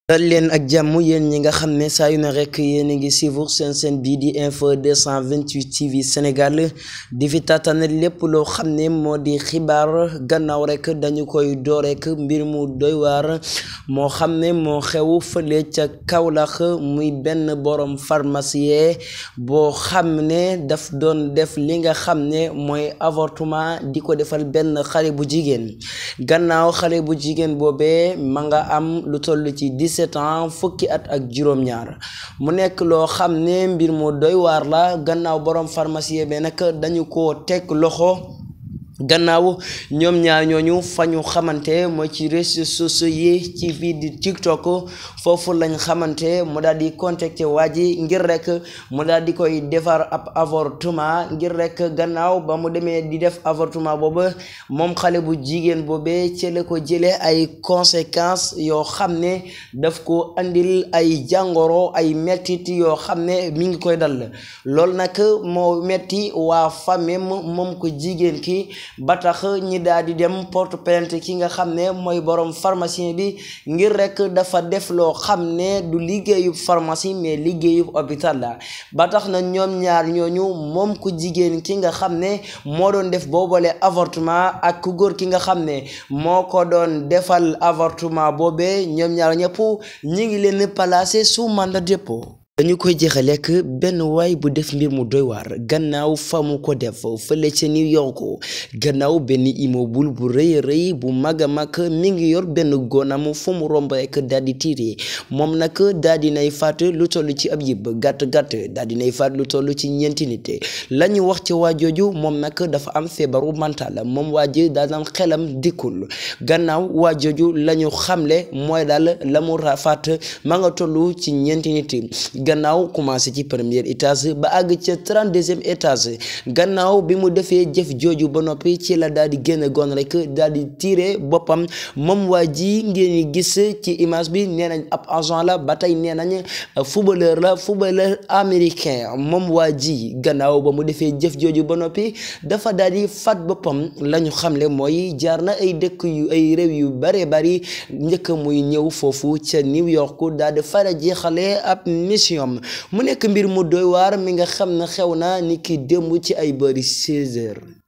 dal leen ak jàmm yéen ñi nga xam ne saa yu ne rek yéen a ngi suivre seen bii di info 228 TV Sénégal di fi tàttane lépp loo xam ne moo di xibaar gannaaw rek dañu koy door rek mbir mu doy waar moo xam ne moo xew fële ca Kaolack muy benn borom pharmacie boo xam ne daf doon def li nga xam ne mooy avortement di ko defal benn xale bu jigéen gannaaw xale bu jigéen boobee ma nga am lu toll ci 17 ans fukki at ak juróom-ñaar mu nekk loo xam ne mbir mu doy waar la gannaaw borom pharmacie bi nag dañu ko teg loxo gannaaw ñoom ñaar ñooñu fa ñu xamante mooy ci réseaux sociaux yi ci biir di TikTok foofu lañ xamante mu daal di contacter waa ji ngir rek mu daal di koy defar ab avortement ngir rek gannaaw ba mu demee di def avortement boobu moom xale bu jigéen boobee ci la ko jëlee ay conséquences yoo xam ne daf ko andil ay jàngoro ay mettit yoo xam ne mi ngi koy dal loolu nag moo metti waa famille moom ko jigéen ki ba tax ñi daal di dem porte plainte ki nga xam ne mooy borom pharmacien bi ngir rek dafa def loo xam ne du liggéeyub pharmacie mais liggéeyub hôpital la ba tax na ñoom ñaar ñooñu moom ku jigéen ki nga xam ne moo doon def boobale avortement ak ku góor ki nga xam ne moo ko doon defal avortement boobee ñoom ñaar ñëpp ñi ngi leen placé sous mandat de dépôt. dañu koy jeexaleek benn waay bu def mbir mu doy waar gannaaw fa mu ko def fële ca New York gannaaw benn immeuble bu rëy rëy bu mag a mag mi ngi yor benn gonam fu mu romb rek daal di tiire moom nag daal di nay faat lu toll ci ab yib gàtt daal di nay faat lu toll ci ñeenti nit la ñu wax ci waa jooju moom nag dafa am feebaru mental moom waa ji daal daan xelam dikkul gannaaw waa jooju la ñu xamle mooy daal la mu faat ma nga toll ci ñeenti nit. gannaaw commencé ci premier étage ba àgg ca 32e étage gannaaw bi mu defee jëf jooju ba noppi ci la daal di génn gon rek daal di tiire boppam moom waa ji ngeen gis ci image bi nee nañ ab agent la ba tey nee nañ footballeur américain moom waa ji gannaaw ba mu defee jëf jooju ba noppi dafa daal di faat boppam la ñu xamle mooy jaar na ay dëkk yu ay réew yu bare bari njëkk muy ñëw foofu ca New York daal di fara jeexale ab mission mu nekk mbir mu doy waar mi nga xam ne xew na ni ki démb ci ay bari 16 heures